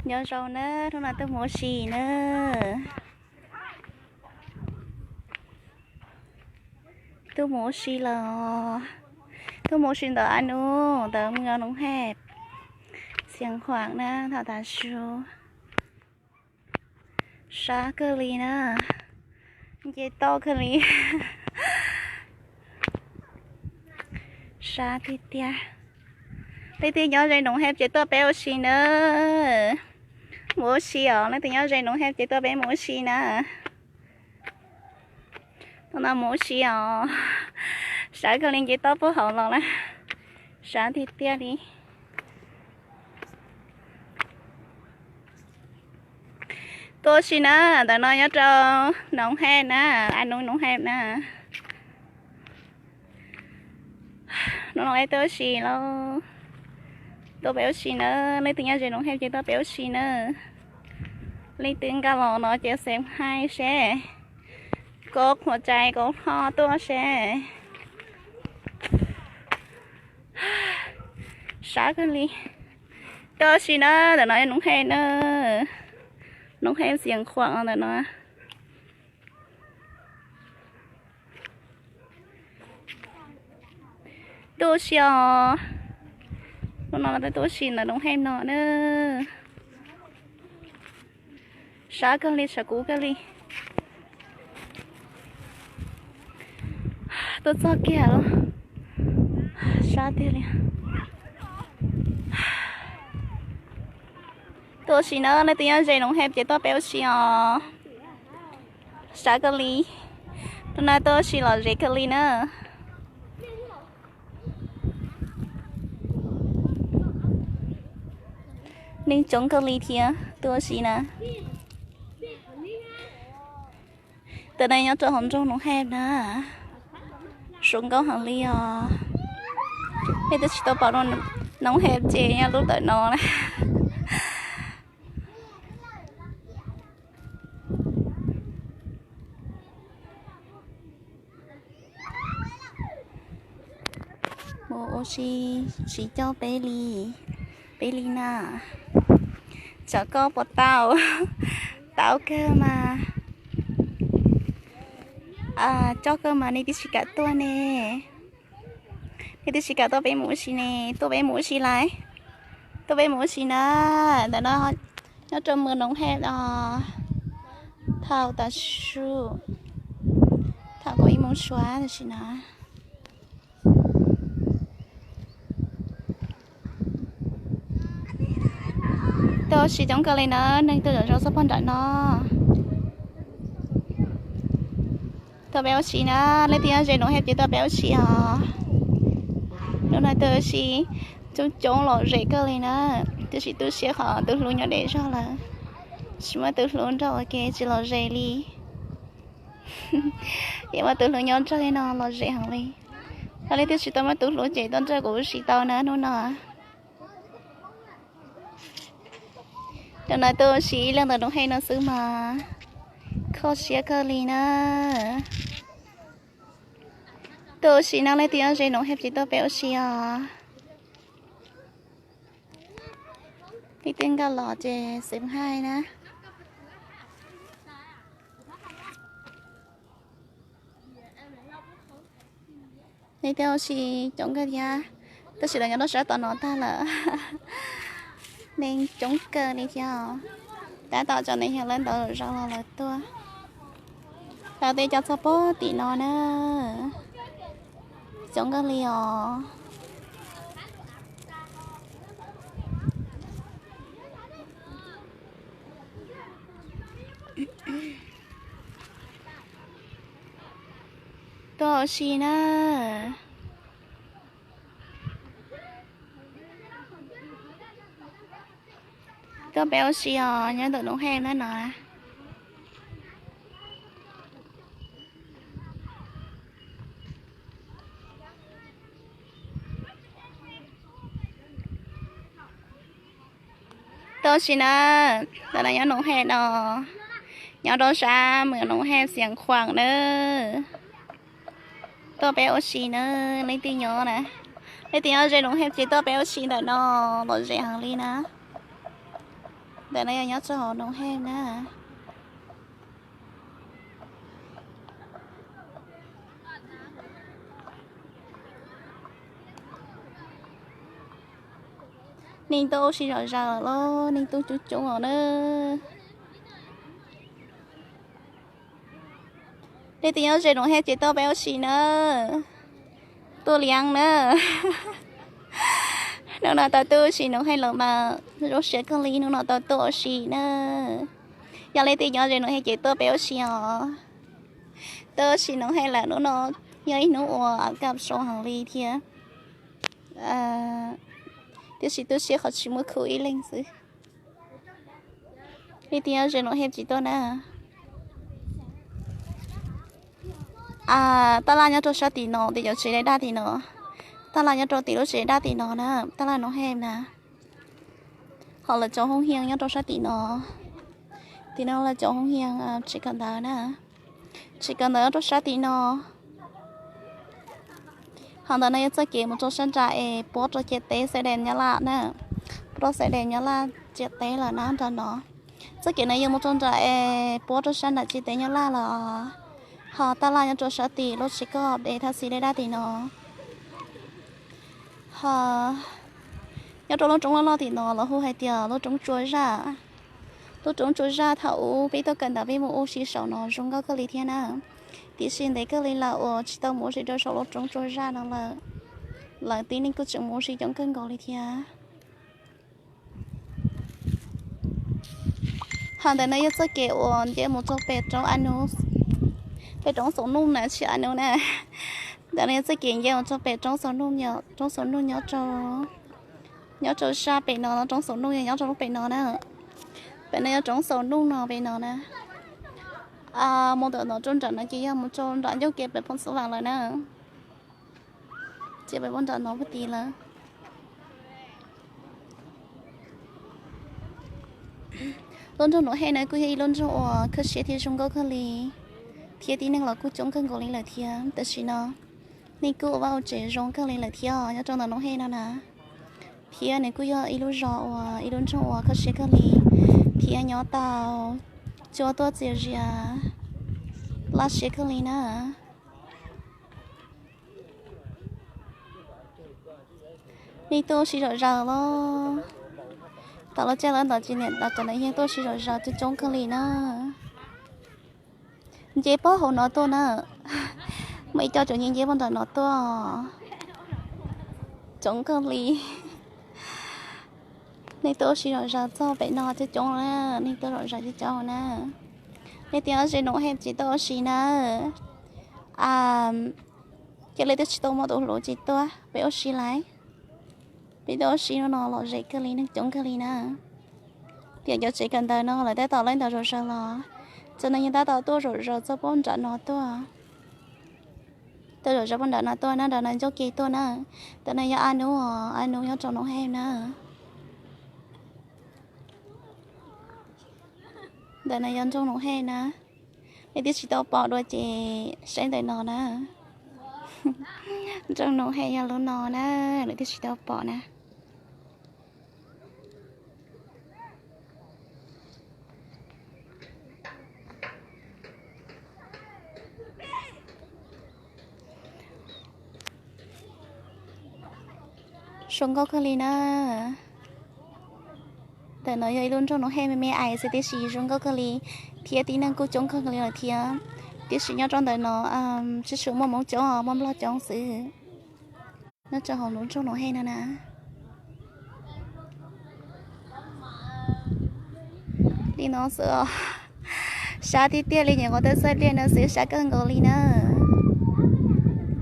Nyob zoo na, hnub no tuaj mus ua si na. Tuaj mus ua si los, tuaj mus ua si ntawm a nus ntawd mus nyob Noov Hej, Xiav Khuam na, thaum tav su. Sab kawg li na, nce toj kawg li. Sab tiag tiag. Leej twg nyob ze Noov Hej ces tuaj peb ua si na. Mus ua si os, leej twg nyob ze Noov Hej ces tuaj peb mus ua si na. Hnub no mus ua si os, sab kawg li, nce toj puag hauv los na, sab tiag tiag li. Tuaj ua si na, ntawm no nyob rau Noov Hej na, a nus Noov Hej na. Hnub no tuaj ua si lauj, tuaj peb ua si na, leej twg nyob ze Noov Hej ces tuaj peb ua si na. Leej twg nkag los no ces xeem hais seb, kov qhuam cais kov hlo tuaj seb. Sab kawg li. Tuaj ua si na, ntawm no Noov Hej na, Noov Hej Xiav Khuam ntawm no. Tuaj ua si os, hnub no tuaj ua si ntawm Noov Hej no na. Sab kawg li, sab kub kawg li. Tuaj txog kiag lawm, sab tiag li. Tuaj ua si na, leej twg nyob ze Noov Hej ces tuaj peb ua si os. Sab kawg li, hnub no tuaj ua si lom zem kawg li na. Neeg coob kawg li thiab tuaj ua si na. Tam no nyob rau hauv nroog Noov Hej na, zoo nkauj heev li os. Nej twb tsis tau pom Noov Hej ces nyob lub ntawm no na. Mus ua si, tsis coj peb li, peb li na. Tsam koj puas tau, tau kawg mas, coj kawg mas nej twb tsis kam tuaj ne. Nej twb tsis kam tuaj peb mus ua si ne, tuaj peb mus ua si lauj. Tuaj peb mus ua si na, ntawm no nyob rau Noov Hej os. Thaum tav su, thaum kaum ib moos suav tam sim no. Tuaj ua si coob kawg li na, neeg tuaj zom zaws txog puag nram no. Tuaj peb ua si na, leej twg nyob ze Noov Hej ces tuaj peb ua si os. Hnub no tuaj ua si coob coob lom zem kawg li na, tab sis tu siab qhov tus hlub nyob deb zog lawm, tsis muaj tus hlub nrog ua ke tsis lom zem li. Yog muaj tus hlub nyob nrog li no lom zem heev li. Yog leej twg tsis tau muaj tus hlub ces tuaj nrog kuv ua si tau na hnub no. Hnub no tuaj ua si ib leeg ntawm Noov Hej no xwb mas kho siab kawg li na. Tuaj ua si na, leej twg nyob ze Noov Hej ces tuaj peb ua si os. Leej twg nkag los ces xeem hais na. Leej twg ua si coob kawg thiab, tab sis lawv nyob rau sab tom no tag lawm. Neeg coob kawg li thiab, tab tom tso neeg yog lawv ntawd zov los lawv tuaj. Lawv tej cov txog pog tim no na, coob kawg li os. Tuaj ua si na. Tuaj peb ua si os, nyob ntawm Noov Hej na no. Tuaj ua si na, ntawm no nyob Noov Hej no, nyob rau sab Noov Hej Xiav Khuam na. Tuaj peb ua si na, leej twg nyob na, leej twg nyob ze Noov Hej ces tuaj peb ua si ntawm no, lom zem heev li na. Ntawm no yog nyob rau hauv Noov Hej na. Neeg tuaj ua si zom zaws lawm, neeg tuaj coob coob os na. Leej twg nyob ze Noov Hej ces tuaj peb ua si na. Tuaj liab na. Hnub no tau tuaj ua si Noov Hej lawm mas zoo siab kawg li, hnub no tau tuaj ua si na. Yog leej twg nyob ze Noov Hej ces tuaj peb ua si os. Tuaj ua si Noov Hej lawm, hnub no yog ib hnub uas kam sau heev li thiab. Tiam sis tu siab qhov tsis muaj khub ib leeg xwb. Leej twg nyob ze Noov Hej ces tuaj na. Tab laj nyob rau sab tim no, tim cov tsev daj daj tim no. Tab laj nyob rau tim lub tsev daj tim no na, tab laj Noov Hej na. Ho lawv cov hoob hias nyob rau sab tim no. Tim no lawv cov hoob hias tsev kawm ntawv na. Tsev kawm ntawv nyob rau sab tim no. Ho ntawm no yog txoj kev mus rau sab nram es puab rau ciam teb Xais Des Nyab Laj na. Puab rau Xais Des Nyab Laj ciam teb lawm na nram no. Txoj kev no yuav mus rau nram es puab rau sab nram ciam teb Nyab Laj lawm. Ho tab laj nyob rau sab tim lub tsev koj de thaj xis daj daj tim no. Ho nyob rau lub roob loj loj tim no lawv hu hais tias lub roob Tsua Zaj. Lub roob Tsua Zaj thaum ub peb tuaj kawm ntawv peb mus ua si saum no zoo nkauj kawg li thiab na. Tiam sis ntev kawg li lawm uas tsis tau mus ua si rau saum lub roob Tsua Zaj no lawm. Lawv tib neeg kuj tseem mus ua si coob kawg nkaus li thiab. Ho ntawm no yog txoj kev uas nce mus rau pem roob Anus, pem roob Xaus Nuj na, tsis Anus na. Ntawm no yog txoj kev nce mus rau pem roob Xaus Nuj, roob Xaus Nuj nyob rau, nyob rau sab pem no, roob Xaus Nuj yog nyob rau lub pem no na. Pem no yog roob Xaus Nuj no pem no na. Mus ntawm no rau nram no ces yog mus rau nram ncauj kev pem Phoos Xas Vam lawm na. Ces peb puag nram no puag tid lawm. Lub nroog Noov Hej no kuj yog ib lub nroog uas khuab siab thiab zoo nkauj kawg li, thiab tib neeg los kuj coob kawg nkaus li lawm thiab. Tam sim no neeg kuj ua vaj ua tsev zoo kawg li lawm thiab nyob rau ntawm Noov Hej no na. Thiab nws kuj yog ib lub zos uas ib lub nroog uas khuab siab kawg li, thiab nyob tau cua tuaj txias zias laj siab kawg li na. Neeg tuaj ua si zom zaws los. Tau los caj lawm ntawd ces niam tais cov ntawd yeej tuaj ua si zom zaws coob coob kawg li na. Nce puag hauv no tuaj na. Muaj ib co tseem nce nce puag nram no tuaj. Coob kawg li. Neeg tuaj ua si zom zaws txog pem no coob coob na, neeg tuaj zom zaws coob coob na. Leej twg nyob ze Noov Hej ces tuaj ua si na. Cia li twb tsis tau muaj tus hlub ces tuaj peb ua si lawm. Peb tuaj ua si no los zem kawg li, neeg coob kawg li na. Tiam cov tsev kawm ntawv no lawv tab tom laij ntawd zom zaws los, cov neeg yeej tab tom tuaj zom zaws txog puag nram no tuaj. Tuaj zom zaws puag nram no tuaj na, nram no ncauj kev tuaj na. Ntawm no yog Ab Nub os, Ab Nub nyob rau Noov Hej na. Ntawm no yog nroog Noov Hej na. Leej twg tsis tau pom dua ces saib ntawm no na. Nroog Noov Hej yog lub no na, leej twg tsis tau pom na. Zoo nkauj kawg li na. Ntawm no yog ib lub nroog Noov Hej me me ais xwb tiam sis zoo nkauj kawg li, thiab tib neeg kuj coob kawg li lawm thiab. Tiam sis nyob rau ntawm no tsis tshua muaj Hmoob coob, muaj Nplog coob xwb. Nyob rau hauv lub nroog Noov Hej no na. Li no xwb os. Sab tiag tiag li nyuam qhuav tuaj txog tiaj no xwb, sab kawg nkaus li na.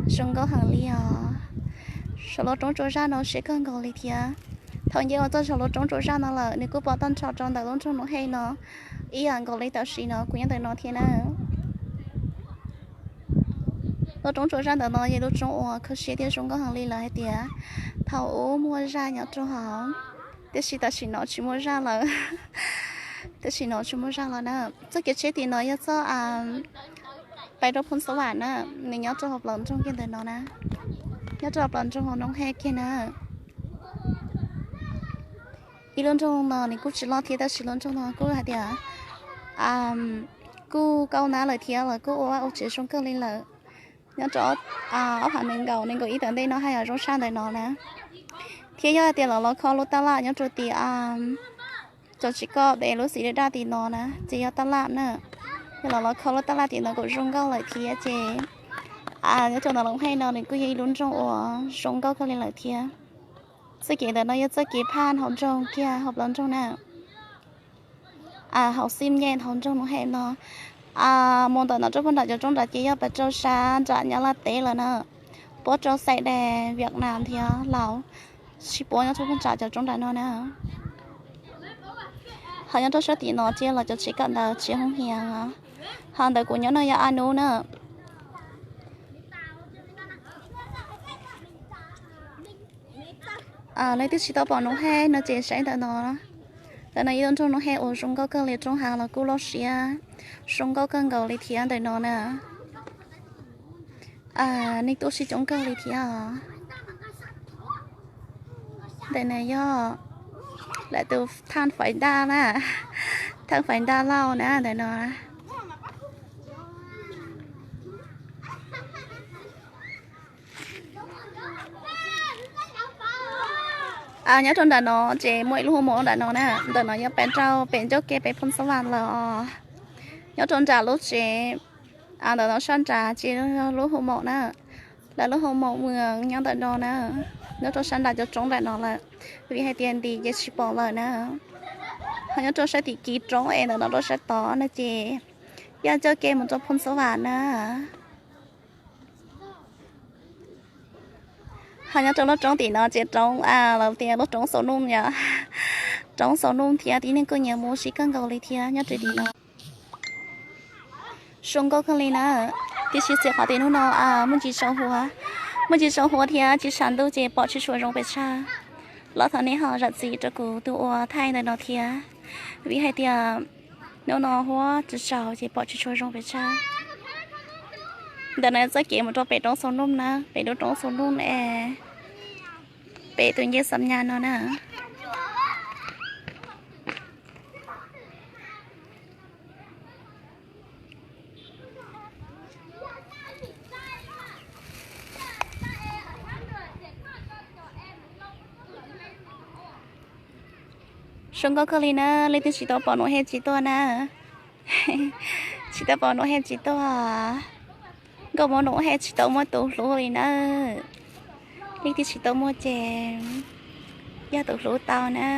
Zoo nkauj heev li os. Saum lub roob Tsua Zaj no siab kawg nkaus li thiab. Thaum nce mus txog saum lub roob Tsua Zaj no lawm nws kuj pom tag nrho rau ntawm lub nroog Noov Hej no ib yam nkaus li tam sim no kuv nyob ntawm no thiab na. Lub roob Tsua Zaj ntawm no yog lub roob uas kho siab thiab zoo nkauj heev li lawm hais tias thaum ub muaj zaj nyob rau hauv, tiam sis tam sim no tsis muaj zaj lawm. Tam sim no tsis muaj zaj lawm na. Txoj kev tsheb tim no yog txoj pais rau Phoos Xas Vam na, nws nyob rau hauv plawv nroog kiag ntawm no na, nyob rau hauv plawv nroog hauv Noov Hej kiag na. Ib lub nroog no nws kuj tsis loj thiab tab sis lub nroog no kuj hais tias kuj kaub nab lawm thiab los kuj ua vaj ua tsev zoo kawg li lawm. Nyob rau ob phav nees nkaum nees nkaum ib tom ntej no haj yam zoo tshaj ntawm no na. Thiab yog hais tias lawv los kho lub tab laj nyob rau tim cov tsis koj pem lub xim daj daj tim no na ces yog tab laj na. Yog lawv los kho lub tab laj tim no kuj zoo nkauj lawm thiab ces nyob rau ntawm Loos Hej no nws kuj yog ib lub nroog uas zoo nkauj kawg li lawm thiab. Txoj kev ntawm no yog txoj kev phaj hauv nroog kiag hauv plawv nroog na. Hauv xim nyem hauv nroog Loos Hej no. Mus ntawm no rau puag nram cov roob nrad ces yog pes rau sab nram Nyab Laj teb lawm na. Puab rau xaim dais Vietnam thiab Laos, tsis puab nyob rau puag nram cov roob nrad no na. Ho nyob rau sab tim no ces los cov tsev kawm ntawv tsev hoo hias. Ho ntawm kuv nyob no yog Ab Nub na. Leej twg tsis tau pom Loos Hej no ces saib ntawm no. Ntawm no ib lub nroog Loos Hej uas zoo nkauj kawg li, roob hav los kuj loj siab, zoo nkauj kawg nkaus li thiab ntawm no na. Nej tuaj sib coob kawg li thiab. Ntawm no yog lawv tus thaj faiv daj na, thaj faiv daj Lauj na ntawm no. Nyob rau nram no ces muaj ib lub hoo maum nram no na, ntawm no yog pes rau pem ncauj ke pem Phoos Xab Vam lawm os. Nyob rau nram lub tsev ntawm no sab nrad ces yog lub hoo maum na. Lawv lub hoo maum mws nyob ntawm no na, nyob rau sab nrad cov roob nram no lawm, vim hais tias ntim ces tsis pom lawm na. Ho nyob rau sab tim kiv roob es ntawm no rau sab tod no ces yog ncauj ke mus rau Phoos Xab Vam na. Ho nyob rau lub roob tim no ces roob, lawv tias lub roob Xaus Nuj yom, roob Xaus Nuj thiab tib neeg kuj nyiam mus sib kawg nkaus li thiab nyob rau tim no. Zoo nkauj kawg li na, tiam sis txiv qhov tias hnub no muaj ntsis tsaus huv, muaj ntsis tsaus huv thiab tsis tshav ntuj ces pom tsis tshua zoo pes tsawg. Los thov nej ho zam txim rau kuv tus ua thaij ntawm no thiab, vim hais tias hnub no huab tsaus tsaus ces pom tsis tshua zoo pes tsawg. Ntawm no txoj kev mus rau pem roob Xaus Nuj na, pem lub roob Xaus Nuj es pem tus ncej Xam Nyas no na. Zoo nkauj kawg li na, leej twg tsis tau pom Nuj Hej tsis tuaj na. Tsis tau pom Nuj Hej tsis tuaj. Nkauj Hmoob Nuj Hej tsis tau muaj tus hlub li na. Leej twg tsis tau muaj ces yog tus hlub tau na.